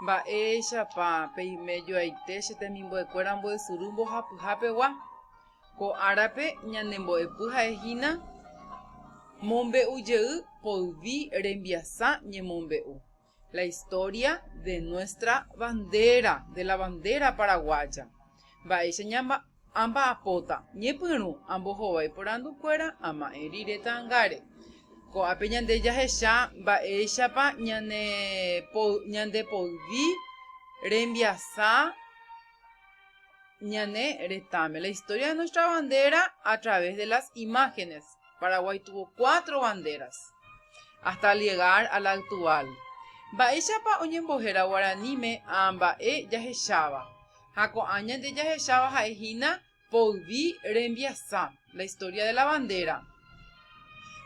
Mba'éichapa peime joaite che temimbo'ekuéra mbo'esyry mbohapyha pegua? Ko árape ñane mbo'epy ha'ehína mombe'ujey poyvi rembiasa ñemombe'u. La historia de nuestra bandera, de la bandera paraguaya. Mba'éicha Amba'apóta, ñepyrũ ambohovái porandukuéra ama'ẽ rire ta'angáre. Ko'ápe ñande jahecha mba'éichapa ñane ñande poyvi rembiasa ñane retãme. La historia de nuestra bandera a través de las imágenes. Paraguay tuvo cuatro banderas hasta llegar a la actual. Mba'éichapa oñembohéra guaraníme ã mba'e jahecháva. Ha ko'ã ñande jahecháva ha'e hína poyvi rembiasa, la historia de la bandera.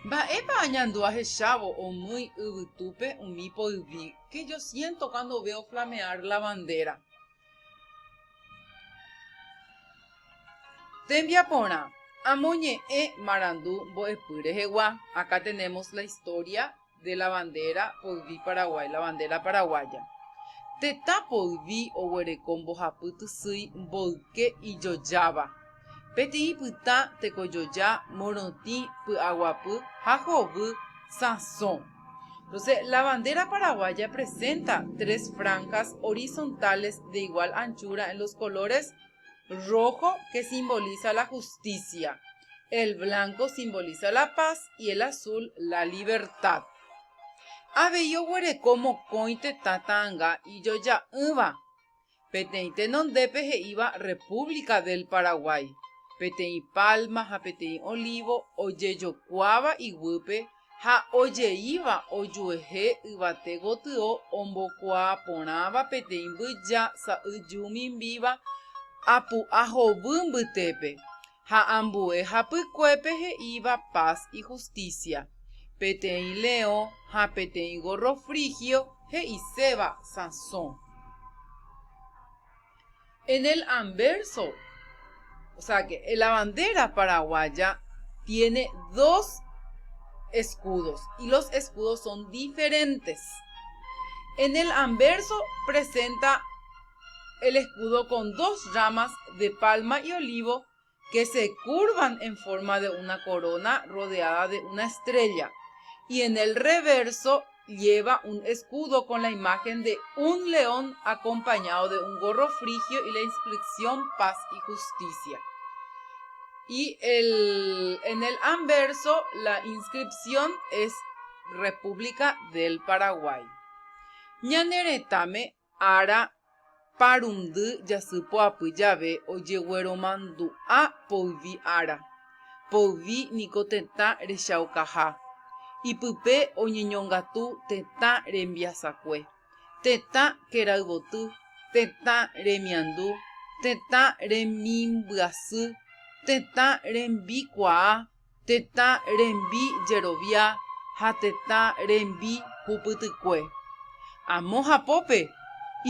Mba'épa añandu ahechávo omýi yvytúpe umi poyvi, Qué yo siento cuando veo flamear la bandera? Tembiaporã, amoñe'ẽ marandu mbo'epy rehegua, Acá tenemos la historia de la bandera poyvi Paraguay, la bandera paraguaya. Tetã poyvi oguereko mbohapy tysýi mboyke ijojáva. Peteĩ pytã tekojoja morotĩ py'aguapy ha hovy sãso. Entonces, la bandera paraguaya presenta tres franjas horizontales de igual anchura en los colores rojo que simboliza la justicia, el blanco simboliza la paz y el azul la libertad. Avei oguereko mokõi tetã ta'anga ijoja'ỹva, peteĩ tenondépe he'íva República del Paraguay, peteĩ palma ha peteĩ olivo ojejokuáva iguýpe ha ojeíva ojuehe yvate gotyo ombokuaa porãva peteĩ mbyja sa'yju mimbíva apu'a hovy mbytépe, ha ambue hapykuépe he'íva Paz y Justicia, peteĩ leõ ha peteĩ gorro frigio he'iséva sãso. En el anverso, o sea que la bandera paraguaya tiene dos escudos y los escudos son diferentes. En el anverso presenta el escudo con dos ramas de palma y olivo que se curvan en forma de una corona rodeada de una estrella. Y en el reverso lleva un escudo con la imagen de un león acompañado de un gorro frigio y la inscripción Paz y Justicia. Y el, en el anverso la inscripción es República del Paraguay. Ñane retãme Ára parundy jasy poapy jave ojegueromandu'a poyvi ára. Poyvi niko tetã rechaukaha. Ipype oñeñongatu tetã rembiasakue, tetã kerayvoty, tetã remiandu, tetã remimbyasy, tetã rembikuaa, tetã rembi jerovia ha tetã rembi hupytykue. Amo hapópe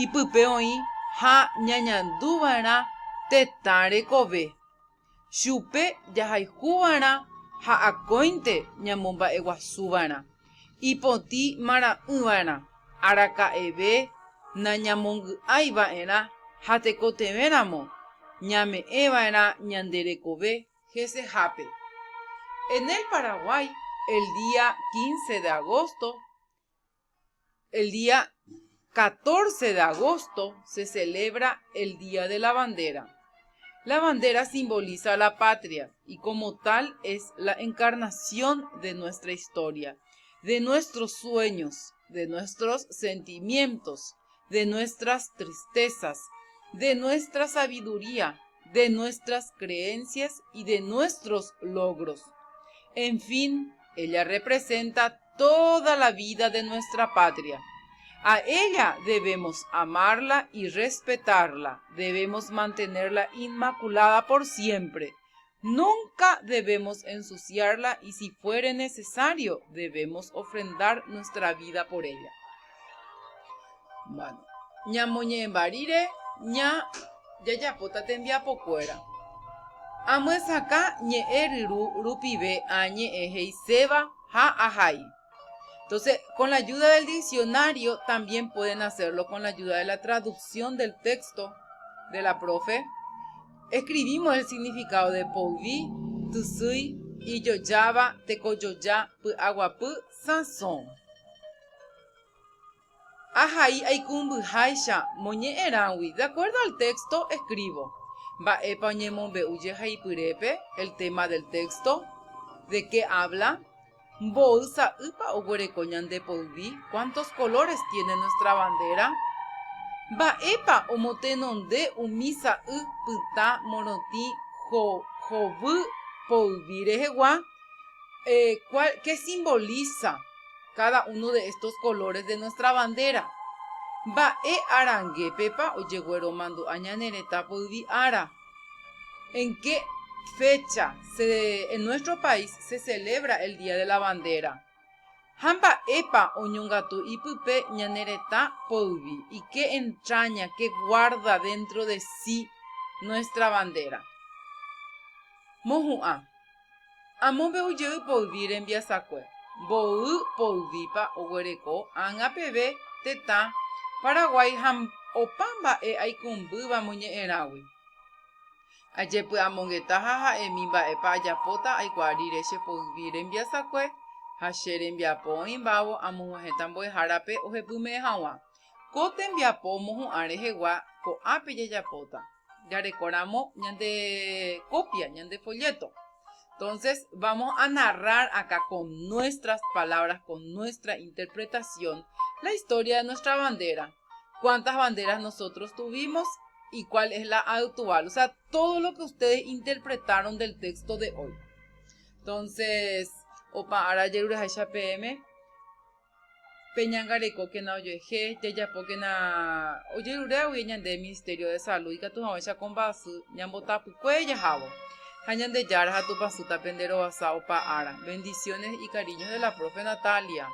ipype oĩ ha ñañanduva'erã tetã rekove. Chupe jahayhuva'erã ha akóinte ñamomba'eguasuva'erã. Ipotĩ mara'ỹva'erã, araka'eve nañamongy'aiva'erã ha tekotevẽramo ñame'ẽva'erã ñande rekove hesehápe. En el Paraguay, el día 15 de agosto, el día 14 de agosto se celebra el Día de la Bandera. La bandera simboliza la patria y como tal es la encarnación de nuestra historia, de nuestros sueños, de nuestros sentimientos, de nuestras tristezas, de nuestra sabiduría, de nuestras creencias y de nuestros logros. En fin, ella representa toda la vida de nuestra patria. A ella debemos amarla y respetarla, debemos mantenerla inmaculada por siempre. Nunca debemos ensuciarla y si fuere necesario debemos ofrendar nuestra vida por ella. Bueno, ñamoñe'ẽmba rire ña jajapóta tembiapokuéra. Amyesakã ñe'ẽ ryru rupive ã ñe'ẽ he'iséva ha ahai. Entonces, con la ayuda del diccionario también pueden hacerlo con la ayuda de la traducción del texto de la profe. Escribimos el significado de poyvi, tysýi, ijojáva, tekojoja, py'aguapy, sãso. Ahai aikũmbyháicha moñe'ẽrãgui, de acuerdo al texto, escribo. Mba'épa oñemombe'u jehaipyrépe, el tema del texto, de qué habla, mboy sa'ýpa oguereko ñande poyvi, cuántos colores tiene nuestra bandera, mba'épa omotenonde umi sa'y pytã morotĩ hovy poyvi rehegua, qué simboliza cada uno de estos colores de nuestra bandera. Mba'e arangépepa ojegueromandu'a ñane retã poyvi ára? En qué fecha se, en nuestro país se celebra el Día de la Bandera? Ha mba'épa oñongatu ipype ñane retã poyvi? Y qué entraña, qué guarda dentro de sí nuestra bandera? Mohu'ã. Amombe'u jey poyvi rembiasakue, mboy poyvípa oguereko ág̃a peve tetã Paraguái ha opa mba'e aikũmbýva moñe'ẽrãgui. Ajepy'amongeta ha ha'emi mba'épa ajapóta aikuaa rire che poyvi rembiasakue ha che rembiapo oĩmbávo amog̃uahẽta mbo'ehárape ohepyme'ẽ hag̃ua. Ko tembiapo mohu'ã rehegua ko'ápe jajapóta. Jarekóramo ñande copia, ñande folleto. Entonces, vamos a narrar acá con nuestras palabras, con nuestra interpretación, la historia de nuestra bandera. Cuántas banderas nosotros tuvimos y cuál es la actual. O sea, todo lo que ustedes interpretaron del texto de hoy. Entonces, opa ára ajerureháicha peẽme. Peñangarekókena ojuehe, jajapókena ojerure avei ñande Ministerio de Salud ikatu hag̃uáicha ko mba'asy ñambotapykue jahávo. Ha Ñandejára ha Tupãsy tapenderovasa opa ára. Bendiciones y cariños de la profe Natalia.